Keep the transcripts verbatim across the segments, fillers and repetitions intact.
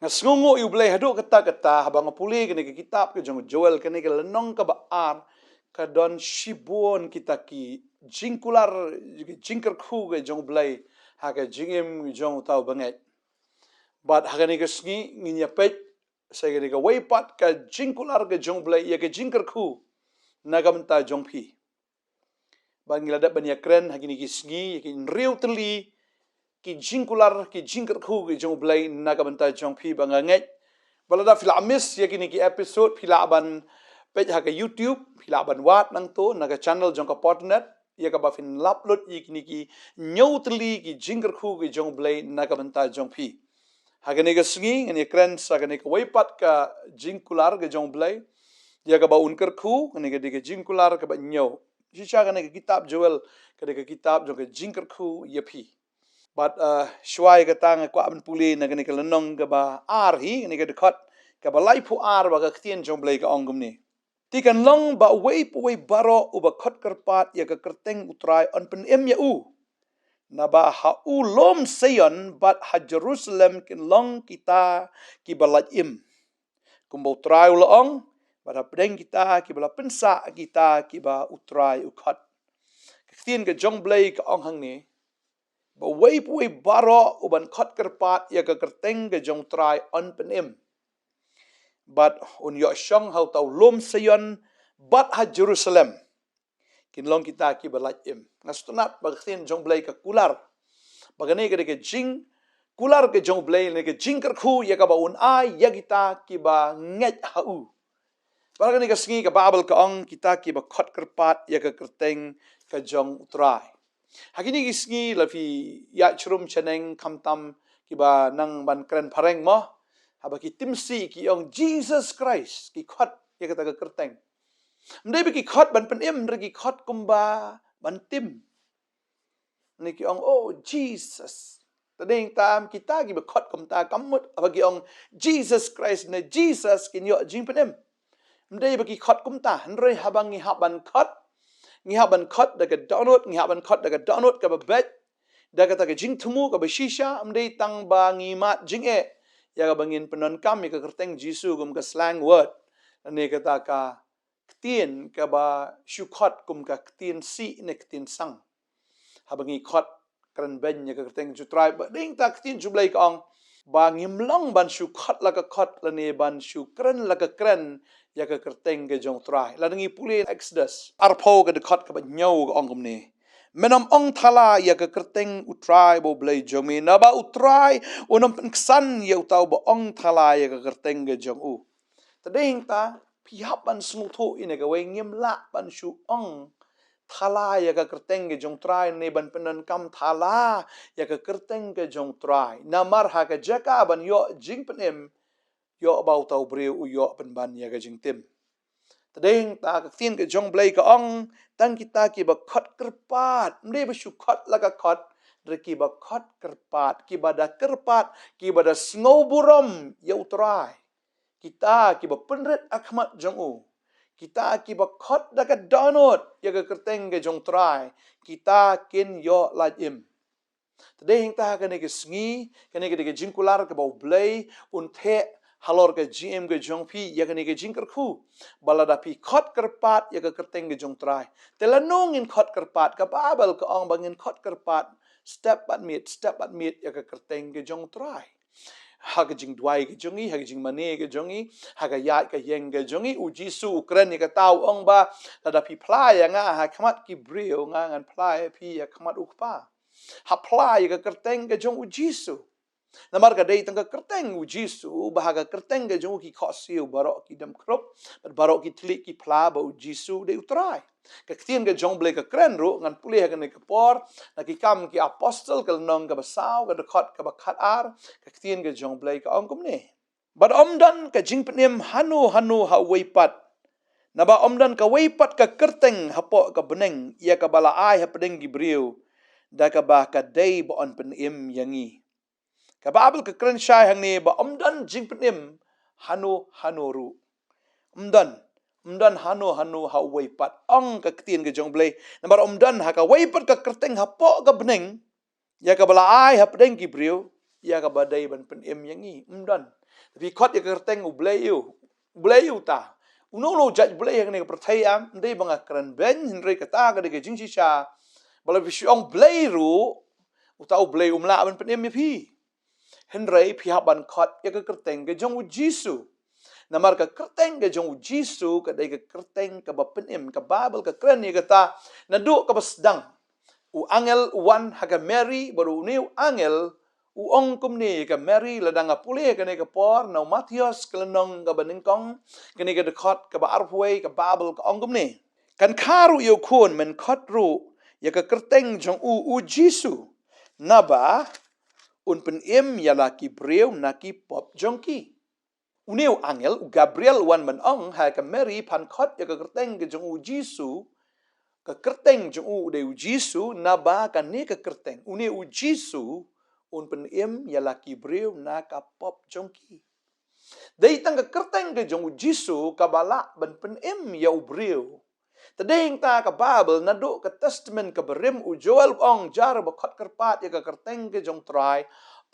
Nga sngewnguh ïa U Blei haduh katta katta haba nga pule kane ka kitab ka jong u Joel, kane ka lynnong kaba ar, ka don shibun kita ki jingkular, ki jingkyrkhu ka jong U Blei ha ka jingim jong uta u bangeit. Bad ha kane ka sngi ngin ïa peit sa kane kawei pat ka jingkular ka jong U Blei ïa ka jingkyrkhu na ka bynta jong phi. Bad ngi la dep ban ïa kren ha kine ki sngi ïa ki hynriew tylli ki jingkular, ki jingkyrkhu ki jong U Blei na ka bynta jong phi. Ba nga ngeit ba lada phi la miss ïa kine ki episode, phi lah ban peit ha ka YouTube, phi lah ban wad nangto na ka channel jong ka Potternet, ïa kaba phin lap lut ïa kine ki hynñiew tylli ki jingkyrkhu ki jong U Blei na ka bynta jong phi. Ha kane ka sngi ngan ïa kren sa kane kawei pat ka jingkular ka jong U Blei ïa kaba un kyrkhu. Kane ka dei ka jingkular kaba hynñiew. Shisha kane ka kitab Joel ka dei ka kitab jong ka jingkyrkhu ïa phi. Bad, eh, shuwa ïa kata nga kwah ban pule na kane ka lynnong kaba ar hi, kane ka dkhot kaba laiphew ar, ba ka ktien jong U Blei ka ong kumne: Te kan long ba uwei pa uwei baroh uba khot kyrpad ïa ka kyrteng U Trai yn pynim ïa u. Naba ha u lum Sion bad ha Jerusalem kin long kita kiba lait im, kumba U Trai u la ong, bad hapdeng kita kiba la pynsah kita kiba U Trai u khot. Ka ktien ka jong U Blei ka ong hangne ba uwei pa uwei baroh uban khot kyrpad ïa ka kyrteng ka jong U Trai yn pynim, bad un ïoh shong ha uta u lum Sion bad ha Jerusalem, kin long kita kiba lait im. Nga sngewtynnat ba ka ktien jong U Blei ka kular ba kane ka dei ka jingkular ka jong U Blei, ne ka jingkyrkhu ïa kaba un ai ïa kita kiba ngeit ha u. Bad ha kane ka sngi ka Baibl ka ong kita kiba khot kyrpad ïa ka kyrteng ka jong U Trai. Ha kine ki sngi la phi ïa chrum chaneng khamtam kiba nang ban kren phareng mo, haba ki tim sih ki ong Jesus Christ, ki khot ïa kata ka kyrteng. Ym dei ba ki khot ban pynim, hynrei ki khot kumba ban tim. Ne ki ong, "Oh, Jesus." Te dei tam kita kiba khot kumta, kam mut haba ki ong Jesus Christ ne Jesus kin ïoh jingpynim. Ym dei ba ki khot kumta, hynrei haba ngi hap ban khot, ngi hap ban khot da ka dohnud, ngi hap ban khot da ka dohnud kaba beit, da kata ka jingthmu kaba shisha, ym dei tang ba ngi mad jingeh ïa kaba ngin pyndonkam ïa ka kyrteng Jisu kum ka slang word, ne kata ka ktien kaba shu khot kum ka ktien sih ne ktien sang. Haba ngi khot kren beiñ ïa ka kyrteng jong U Trai, ba dei ta ka ktien jong U Blei ka ong ba ngim long ban shu khot la ka khot lane ban shu kren la ka kren ïa ka kyrteng ka jong U Trai. Lada ngi pule Exodus arphew ka dkhot kaba hynñiew ka ong kumne: Men ym ong thala ïa ka kyrteng U Trai ba U Blei jong me, naba U Trai un ym pynksan ïa uta uba ong thala ïa ka kyrteng ka jong u. Te dei ta phi hap ban sngewthuh ïa kane kawei, ngim lah ban shu ong thala ïa ka kyrteng ka jong U Trai ne ban pyndonkam thala ïa ka kyrteng ka jong U Trai. Namar ha ka jaka ban ïoh jingpynim, ïoh ba uta u briew u ïoh pynban ïa ka jingtim. Te dei ta ka ktien ka jong U Blei ka ong, tang kita kiba khot kyrpad, ym dei ba shu khot la ka khot, hynrei kiba khot kyrpad, kiba da kyrpad, kiba da sngewburom ïa U Trai. Kita kiba pynrit ha khmat jong u, kita kiba khot da ka dohnud ïa ka kyrteng ka jong U Trai, kita kin ïoh lait im. Te dei ta ha kane ka sngi, kane ka dei ka jingkular kaba U Blei un theh halor ka jingim ka jong phi ïa kane ka jingkyrkhu ba lada phi khot kyrpad ïa ka kyrteng ka jong U Trai. Te lano ngin khot kyrpad? Ka Baibl ka ong ba ngin khot kyrpad step bad miet, step bad miet ïa ka kyrteng ka jong U Trai. Ha ka jingduwai ka jong ngi, ha ka jingmane ka jong ngi, ha ka ïaid ka ïeng ka jong ngi, U Jisu u kren ïa kata, u ong ba lada phi phla ïa nga ha khmat ki briew, nga ngan phla ïa phi ha khmat U Kpa. Hap phla ïa ka kyrteng ka jong U Jisu. Namar ka dei tang ka kyrteng U Jisu, ba ha ka kyrteng ka jong u ki khohsiew baroh ki dem khrup, bad baroh ki thylliej ki phla ba U Jisu u dei U Trai. Ka ktien ka jong U Blei ka kren ruh, ngan pule ha kane ka por, na Ki Kam ki Apostol ka lynnong kaba saw, ka dkhot kaba khatar, ka ktien ka jong U Blei ka ong kumne: Bad ym don ka jingpynim hano hano ha uwei pat, naba ym don kawei pat ka kyrteng hapoh ka bneng ïa kaba la ai hapdeng ki briew, da kaba ka dei ba yn pynim ïa ngi. Ka Baibl ka kren shai hangne ba ym don jingpynim hano hano ruh. Ym don, ym don hano hano ha uwei pat, ong ka ktien ka jong U Blei. Namar ym don ha kawei pat ka kyrteng hapoh ka bneng ïa kaba la ai hapdeng ki briew, ïa kaba dei ban pynim ïa ngi. Ym don. Te phi khot ïa ka kyrteng U Blei ïa u. U Blei uta. Uno uno u jait Blei ha kane ka pyrthei em, ym dei ba nga kren beiñ, hynrei kata ka dei ka jingshisha. Ba la phi shu ong Blei ruh, uta U Blei um lah ban pynim ïa phi. Hynrei phi hap ban khot ïa ka kyrteng ka jong U Jisu. Namar ka kyrteng ka jong U Jisu ka dei ka kyrteng kaba pynim, ka Baibl ka kren ïa kata naduh kaba sdang. U angel u wan ha ka Mary, bad une u angel u ong kumne ïa ka Mary, lada nga pule kane ka por na u Mathaios ka lynnong kaba nyngkong, kane ka dkhot kaba arphew wei, ka Baibl ka ong kumne. Kan kha ruh ïa u khun, men khot ruh ïa ka kyrteng jong u U Jisu. Naba un pynim ïa la ki briew na ki pop jong ki. Une u angel, u Gabriel, u wan ban ong ha ka Mary, phan khot ïa ka kyrteng ka jong U Jisu, ka kyrteng jong u u dei U Jisu, naba kane ka kyrteng, une U Jisu, un pynim ïa la ki briew na ka pop jong ki. Dei tang ka kyrteng ka jong U Jisu kaba lah ban pynim ïa u briew. Te dei hangta ka Baibl naduh ka Testament kaba rim, u Joel u ong, jar ba khot kyrpad ïa ka kyrteng ka jong Trai,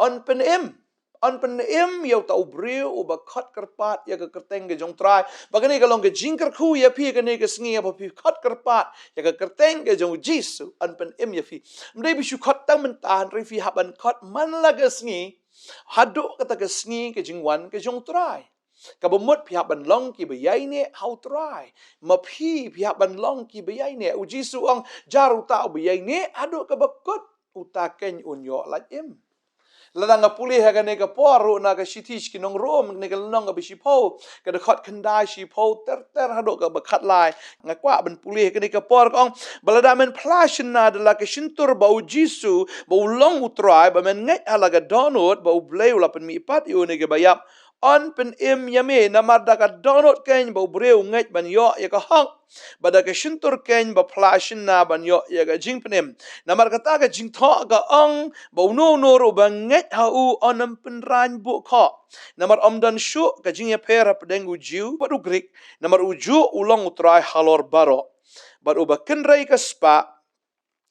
yn pynim. Yn pynim ïa uta u briew uba khot kyrpad ïa ka kyrteng ka jong Trai. Ba kane ka long ka jingkyrkhu ïa phi kane ka sngi, haba phi khot kyrpad ïa ka kyrteng ka jong U Jisu, yn pynim ïa phi. Ym dei phi shu khot tang mynta, hynrei phi hap ban khot man la ka sngi, haduh kata ka sngi ka jingwan ka jong Trai. Kaba mut phi hap ban long kiba ïaineh ha U Trai. Ma phi, phi hap ban long kiba ïaineh. U Jisu u ong, jar uta uba ïaineh haduh kaba kut, uta keiñ un ïoh lait im. Lada nga pule ha kane ka por ruh na ka shithi sha ki nong Rom, kane ka lynnong kaba shiphew, ka dkhot khyndai, shiphew ter ter haduh kaba khatlai. Nga kwah ban pule ha kane ka por, ka ong, ba lada men phla shynna da la ka shyntur ba U Jisu, ba u long U Trai, ba men ngeit ha la ka dohnud ba U Blei u la pynmihpat ïa une uba ïap, yn pynim ïa me. Namar da ka dohnud keiñ ba u briew u ngeit ban ïoh ïa ka hok, bad da ka shyntur keiñ ba phla shynna ban ïoh ïa ka jingpynim. Namar kata ka jingthoh ka ong, ba uno uno ruh ba ngeit ha u yn ym pynraiñ buh khoh. Namar ym don shuh ka jingïapher hapdeng u Jiw bad u Grik. Namar u juh u long U Trai halor baroh, bad uba kynrei ka spah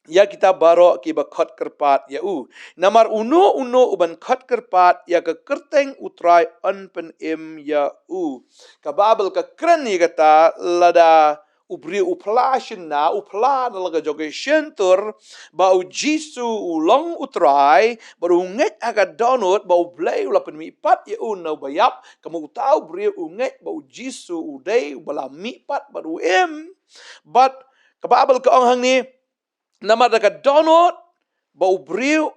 ïa kita baroh kiba khot kyrpad ïa u. Namar uno uno uban khot kyrpad ïa ka kyrteng U Trai yn pynim ïa u. Ka Baibl ka kren ïa kata, lada u briew u phla shynna, u phla na la ka jong ka shyntur ba U Jisu u long U Trai, bad u ngeit ha ka dohnud ba U Blei u la pynmihpat ïa u na uba ïap, ka mut uta u briew u ngeit ba U Jisu u dei uba la mihpat bad u im. Bad ka Baibl ka ong hangne, namar da ka dohnud ba u briew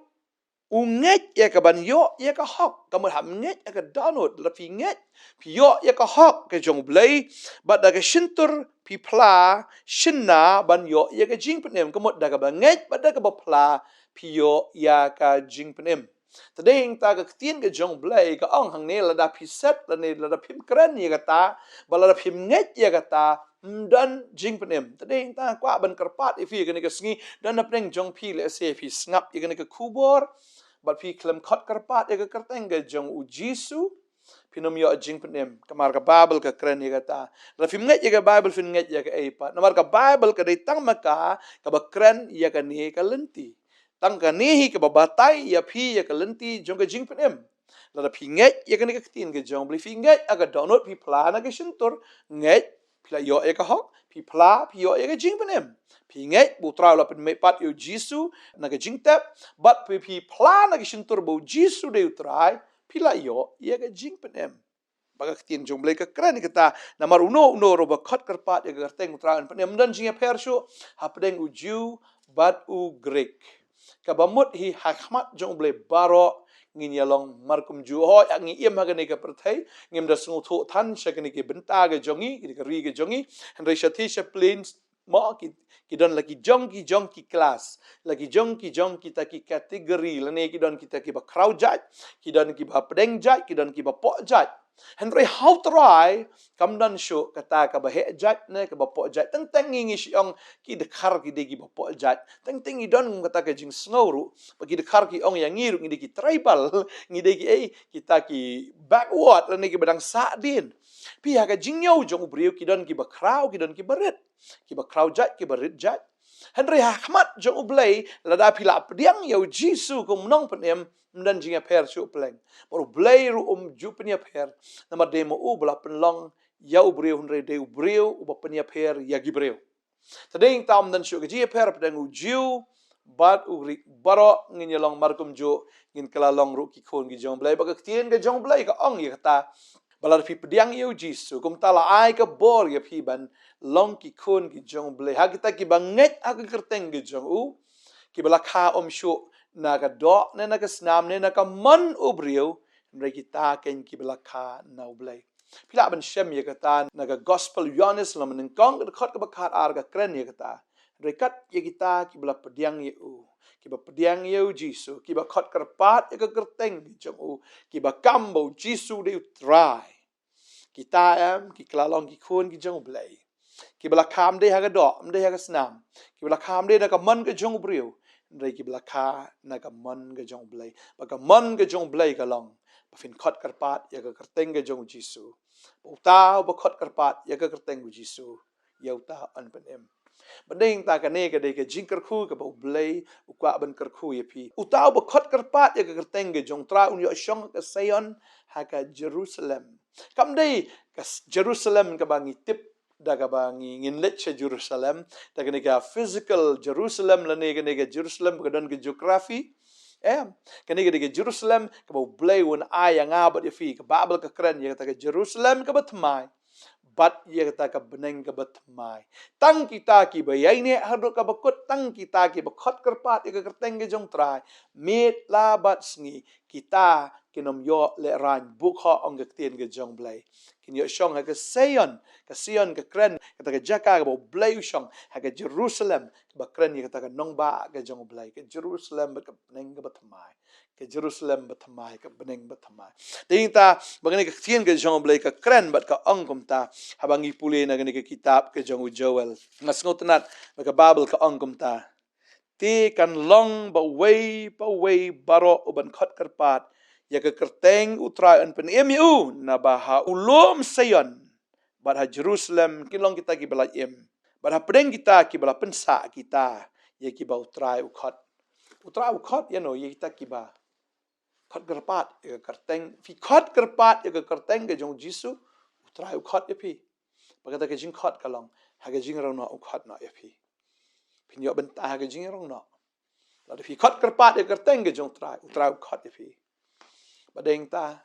u ngeit ïa ka ban ïoh ïa ka hok. Ka mut hap ngeit ha ka dohnud, lada phi ngeit phi ïoh ïa ka hok ka jong U Blei, bad da ka shyntur phi phla shynna ban ïoh ïa ka jingpynim. Ka mut da kaba ngeit bad da kaba phla phi ïoh ïa ka jingpynim. Te dei hangta ka ktien ka jong U Blei ka ong hangne, lada phi set, lane lada phim kren ïa kata, bad lada phim ngeit ïa kata, ym don jingpynim. Te dei hangta nga kwah ban kyrpad ïa phi kane ka sngi, don hapdeng jong phi lehse phi sngap ïa kane ka khubor, bad phi khlem khot kyrpad ïa ka kyrteng ka jong U Jisu, phin ym ïoh jingpynim. Namar ka Baibl ka kren ïa kata. Lada phim ngeit ïa ka Baibl, phin ngeit ïa kaei pat? Namar ka Baibl ka dei tang ma ka kaba kren ïa kane ka lynti. Tang kane hi kaba batai ïa phi ïa ka lynti jong ka jingpynim. Lada phi ngeit ïa kane ka ktien ka jong U Blei, phi ngeit ha ka dohnud, phi phla na ka shyntur, ngeit phi la ïoh ïa ka hok, phi phla phi ïoh ïa ka jingpynim. Phi ngeit ba U Trai u la pynmihpat ïa U Jisu na ka jingtep, bad phi, phi phla na ka shyntur ba U Jisu dei U Trai, phi la ïoh ïa ka jingpynim. Ba ka ktien jong U Blei ka kren ïa kata, namar uno uno ruh ba khot kyrpad ïa ka kyrteng U Trai yn pynim. Ym don jingïapher shuh hapdeng u Jiw bad u Grik. Kaba mut hi ha khmat jong U Blei baroh ngin ïa long markumjuh. Hooid, ha ngi im ha kane ka pyrthei, ngim da sngewthuh than sha kane ki bynta ka jong ngi, kane ka ri ka jong ngi. Hynrei shatei sha plain mo, ki, ki don la ki jong ki jong ki class, la ki jong ki jong kita ki category, lane ki don kita kiba khraw jait, ki don kiba pdeng jait, ki don kiba poh jait. Hynrei ha U Trai kam don shuh kata kaba heh jait ne kaba poh jait. Teng teng ngi, ngi shu ong ki dkhar ki dei kiba poh jait. Teng teng ngi don kata ka jingsngew ruh ba ki dkhar ki ong ïa ngi ruh ngi dei ki tribal, ngi dei ki ei, kita ki backward, lane kiba dang sahdien. Phi, ha ka jingïoh jong u briew ki don kiba khraw, ki don kiba rit, kiba khraw jait, kiba rit jait. Hynrei ha khmat jong U Blei, lada phi la pdiang ïa U Jisu kum u nongpynim, ym don jingïapher shuh pleng. Bad U Blei ruh um ju pynïapher, namar dei ma u ba la pynlong ïa u briew, hynrei dei u briew uba pynïapher ïa ki briew. Te dei nangta ym don shuh ka jingïapher hapdeng u Jiw bad u Grik, baroh ngin ïa long markumjuh, ngin kylla long ruh ki khun ki jong U Blei. Bad ka ktien ka jong U Blei ka ong ïa kata, ba lada phi pdiang ïa U Jisu, kumta la ai ka bor ïa phi ban long ki khun ki jong U Blei. Ha kita kiba ngeit ha ka kyrteng ka jong u, kiba la kha ym shuh na ka doh ne na ka snam ne na ka mon u briew, hynrei kita keiñ kiba la kha na U Blei. Phi lah ban shem ïa kata na ka Gospel Ïoannis lynnong nyngkong, ka dkhot kaba khatar ka kren ïa kata. Hynrei kat ïa kita kiba la pdiang ïa u, kiba pdiang ïa U Jisu, kiba khot kyrpad ïa ka kyrteng ka jong u, kiba kam ba U Jisu dei U Trai, kita em ki kylla long ki khun ki jong U Blei. Kiba la kha ym dei ha ka doh, ym dei ha ka snam. Kiba la kha ym dei na ka mon ka jong u briew, hynrei kiba la kha na ka mon ka jong U Blei. Bad ka mon ka jong U Blei ka long ba phin khot kyrpad ïa ka kyrteng ka jong U Jisu. Bad uta uba khot kyrpad ïa ka kyrteng U Jisu, ïa uta un pynim. Bad dei nangta kane ka dei ka jingkyrkhu kaba U Blei u kwah ban kyrkhu ïa phi. Uta uba khot kyrpad ïa ka kyrteng ka jong U Trai un ïoh shong ha ka Seion, ha ka Jerusalem. Kam dei ka s-, Jerusalem kaba ngi tip da kaba ngi, ngin leit sha Jerusalem, da kane ka physical Jerusalem lane kane ka Jerusalem ba ka don ka geography. Em, kane ka dei ka Jerusalem kaba U Blei un ai ïa nga bad ïa phi. Ka Baibl ka kren ïa kata ka Jerusalem kaba thymmai bad ïa kata ka bneng kaba thymmai. Tang kita kiba ïaineh haduh kaba kut, tang kita kiba khot kyrpad ïa ka kyrteng ka jong U Trai miet la bad sngi, kita kin ym ïoh lehraiñ. Bun khot ong ka ktien ka jong U Blei, kin ïoh shong ha ka Seion. Ka Seion ka kren kata ka jaka kaba U Blei u shong, ha ka Jerusalem kaba kren ïa kata ka nongbah ka jong U Blei, ka Jerusalem bad ka bneng kaba thymmai. Ka Jerusalem ba thymmai, ka bneng ba thymmai. Dei nangta ba kane ka ktien ka jong U Blei ka kren bad ka ong kumta, haba ngi pule na kane ka kitab ka jong u Joel. Nga sngewtynnat ba ka Baibl ka ong kumta: Te kan long ba uwei pa uwei baroh uban khot kyrpad ïa ka kyrteng U Trai un pynim ïa u, naba ha u lum Seion bad ha Jerusalem kin long kita kiba la im, bad hapdeng kita kiba la pynsah kita ïa kiba U Trai u khot. U Trai u khot ïano? Ïa kita kiba khot kyrpad ïa ka kyrteng. Phi khot kyrpad ïa ka kyrteng ka jong U Jisu, U Trai u khot ïa phi. Bad kata ka jingkhot ka long ha ka jingrong noh, u khot noh ïa phi. Phin ïoh bynta ha ka jingrong noh. Lada phi khot kyrpad ïa ka kyrteng ka jong U Trai, U Trai u khot ïa phi. Bad dei nangta,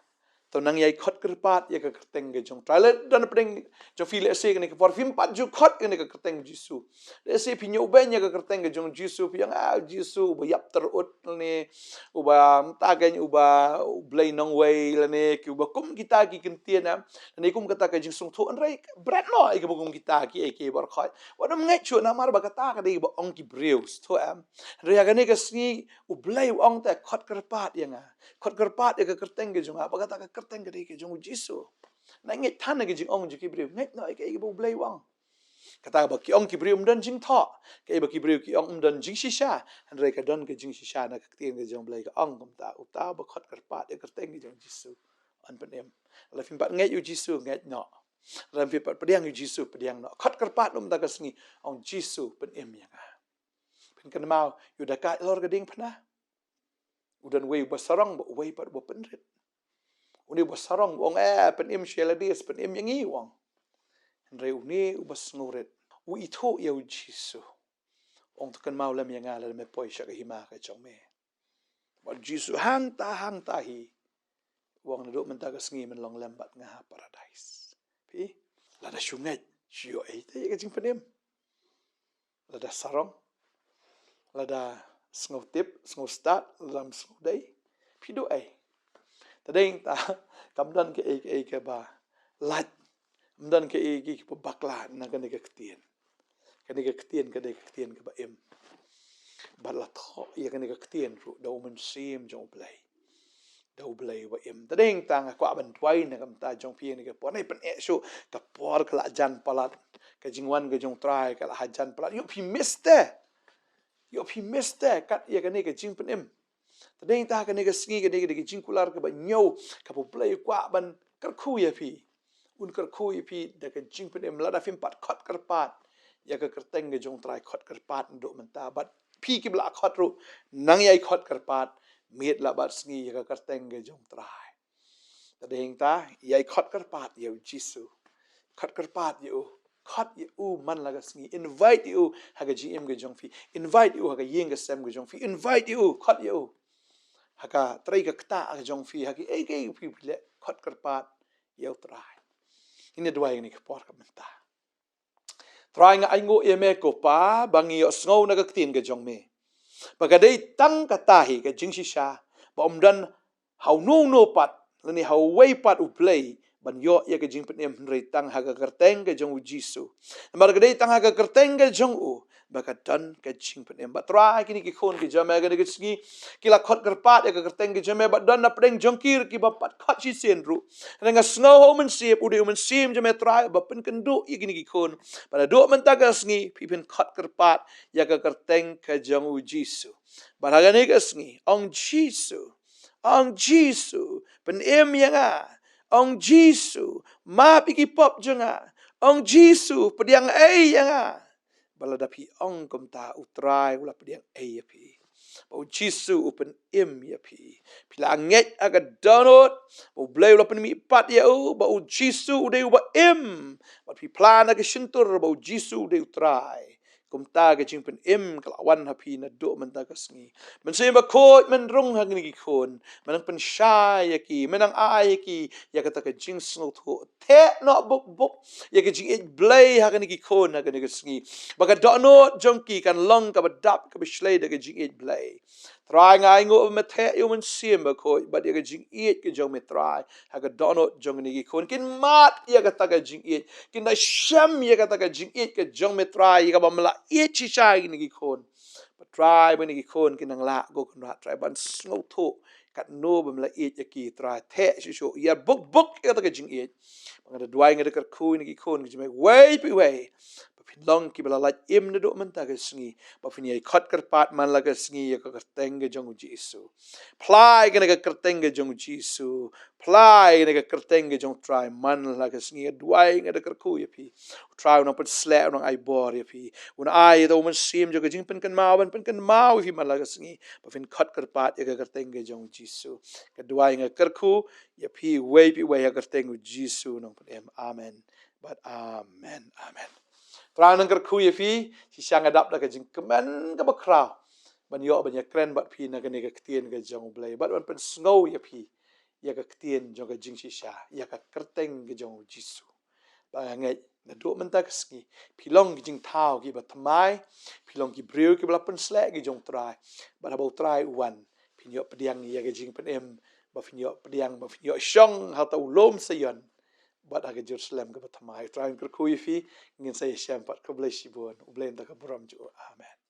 to nang ïai khot kyrpad ïa ka kyrteng ka jong U Trai. Lada don hapdeng jong phi, lehse kane ka por phim pat ju khot ïa kane ka kyrteng U Jisu. Lehse phi ñiewbeiñ ïa ka kyrteng ka jong U Jisu, phi ong, ah, U Jisu uba ïap tyrut lane uba mynta keiñ uba U Blei nongwei lane ki uba kum kita ki ktien, ah, lane kum kata ka jingsngewthuh. Hynrei bret noh ïa kiba kum kita kiei kiei baroh khoit. Wat nym ngeit shuh namar ba kata ka dei ba ong ki briew shuh, em. Hynrei ha kane ka sngi U Blei u ong te khot kyrpad ïa nga. Khot kyrpad ïa ka kyrteng ka jong nga, ba kata ka kyrteng ka dei ka jong U Jisu. Nang ngeit than ïa ka jingong jong ki briew, ngeit noh ïa kaei ba U Blei u ong. Kata ba ki ong ki briew ym don jingthoh, kaei ba ki briew ki ong ym don jingshisha, hynrei ka don ka jingshisha na ka ktien ka jong U Blei ka ong kumta, uta ba khot kyrpad ïa ka kyrteng ka jong U Jisu un pynim. Lada phim pat ngeit ïa U Jisu, ngeit noh. Lada phim pat pdiang ïa U Jisu, pdiang noh. Khot kyrpad noh mynta ka sngi, ong, Jisu pynim ïa nga. Phin kynmaw, ïa u da kait halor ka diengphna. U don uwei uba sarong bad uwei pat uba pynrit. Une uba sarong u ong, eh, pynim sha lade, pynim ïa ngi, u ong. Hynrei une uba sngewrit u ithuh ïa U Jisu. U ong, to kynmaw lem ïa nga lada me poi sha ka hima ka jong me. Bad U Jisu hangta hangta hi u ong, naduh mynta ka sngi men long lem bad nga ha Paradais. Phi, lada shu ngeit, shu ïoh ei te ïa ka jingpynim. Lada sarong, lada sngewtip, sngewstad, lada ym sngewdei, phi duh ei? Te dei nangta, kam don kaei kaei kaba lait, ym don kaei kaei kaba bakla na kane ka ktien. Kane ka ktien ka dei ka ktien kaba im. Bad la thoh ïa kane ka ktien ruh da U Mynsiem jong U Blei. Da U Blei uba im. Te dei nangta nga kwah ban duwai na ka bynta jong phi ïa kane ka por, nai pyneh shuh, ka por ka la jan palat. Ka jingwan ka jong U Trai ka la hajan palat. Ïoh phi miss te. Ïoh phi miss te kat ïa kane ka jingpynim. Te dei nangta kane ka sngi ka dei ka jingkular kaba ñiew kaba U Blei u kwah ban kyrkhu ïa phi. Un kyrkhu ïa phi da ka jingpynim. Lada phim pat khot kyrpad ïa ka kyrteng ka jong Trai, khot kyrpad naduh mynta. Bad phi kiba la khot ruh, nang ïai khot kyrpad miet la bad sngi ïa ka kyrteng ka jong Trai. Te dei hangta, ïai khot kyrpad ïa u Jisu. Khot kyrpad ïa u. Khot ïa u man la ka sngi. Invite ïa u ha ka jingim ka jong phi. Invite ïa u ha ka ïing ka sem ka jong phi. Invite ïa u. Khot ïa u ha ka trei ka ktah ka jong phi, ha kiei kiei phi phi leh, khot kyrpad ïa u Trai. Ngin ïa duwai kane ka por ka mynta. Trai, nga ainguh ïa me ko Pa ba ngi ïohsngew na ka ktien ka jong me ba ka dei tang kata hi ka jingshisha, ba ym don ha uno uno pat lane ha uwei pat u Blei ban ïoh ïa ka jingpynim hynrei tang ha ka kyrteng ka jong u Jisu. Namar ka dei tang ha ka kyrteng ka jong u ba ka don ka jingpynim. Bad Trai, kine ki khun ki jong me kane ka sngi ki la khot kyrpad ïa ka kyrteng ka jong me, bad don na pdeng jong ki ruh kiba pat khot shisien ruh. Hynrei nga sngew ha u Mynsiem, u dei u Mynsiem jong me Trai ba pynkynduh ïa kine ki khun. Bad naduh mynta ka sngi phi phin khot kyrpad ïa ka kyrteng ka jong u Jisu. Bad ha kane ka sngi, ong Jisu, ong Jisu, pynim ïa nga. Ong Jisu, map ïa ki pop jong nga. Ong Jisu, pdiang ei ïa nga. Bad lada phi ong kumta, u Trai u la pdiang ei ïa phi. Ba u Jisu u pynim ïa phi. Phi la ngeit ha ka dohnud ba u Blei u la pynmihpat ïa u, ba u Jisu u dei uba im. Bad phi phla na ka shyntur ba u Jisu u dei u Trai. Kumta ka jingpynim ka la wan ha phi naduh mynta ka sngi. Mynsiem Bakhuid, men rung ha kine ki khun, men nang pynshai ïa ki, men nang ai ïa ki ïa kata ka jingsngewthuh. Theh noh buk buk ïa ka jingïeit Blei ha kine ki khun ha kane ka sngi, ba ka dohnud jong ki kan long kaba dap kaba shlei da ka jingïeit Blei. Trai, nga ainguh ba me theh ïa u Mynsiem Bakhuid bad ïa ka jingïeit ka jong me Trai ha ka dohnud jong kine ki khun. Kin mad ïa kata ka jingïeit, kin da shem ïa kata ka jingïeit ka jong me Trai, ïa kaba me la ïeit shisha ïa kine ki khun. Ba Trai, ba kine ki khun kin nang lah, ko Kynrad Trai, ban sngewthuh katno ba me la ïeit ïa ki Trai. Theh shuh shuh, ïa buk buk ïa kata ka jingïeit. Ba nga da duwai, nga da kyrkhu ïa kine ki khun ki jong me, wei pa wei, ba phin long kiba la lait im naduh mynta ka sngi, ba phin ïai khot kyrpad man la ka sngi ïa ka kyrteng ka jong u Jisu. Phla ïa kane ka kyrteng ka jong u Jisu. Phla ïa kane ka kyrteng ka jong u Trai man la ka sngi. Nga duwai, nga da kyrkhu ïa phi. U Trai u nang pynsleh, u nang ai bor ïa phi. U nang ai ïa u Mynsiem jong ka jingpynkynmaw ban pynkynmaw ïa phi man la ka sngi, ba phin khot kyrpad ïa ka kyrteng ka jong u Jisu. Nga duwai, nga kyrkhu ïa phi, wei pa wei, ha ka kyrteng u Jisu u nongpynim. Amen. Bad amen, amen. Trai u nang kyrkhu ïa phi. Shisha nga dap da ka jingkmen kaba khraw ban ïoh ban ïakren bad phi na kane ka ktien ka jong u Blei, bad ban pynsngew ïa phi ïa ka ktien jong ka jingshisha, ïa ka kyrteng ka jong u Jisu. Ba nga ngeit naduh mynta ka sngi phi long ki jingthaw kiba thymmai, phi long ki briew kiba la pynsleh ki jong u Trai. Bad haba u Trai u wan, phin ïoh pdiang ïa ka jingpynim, ba phin ïoh pdiang, ba phin ïoh shong ha uta u lum Sion bad ha ka Jerusalem kaba thymmai. U Trai un kyrkhu ïa phi. Ngin sa ïashem pat. Khublei shibun. U Blei un da ka burom jong u. Amen.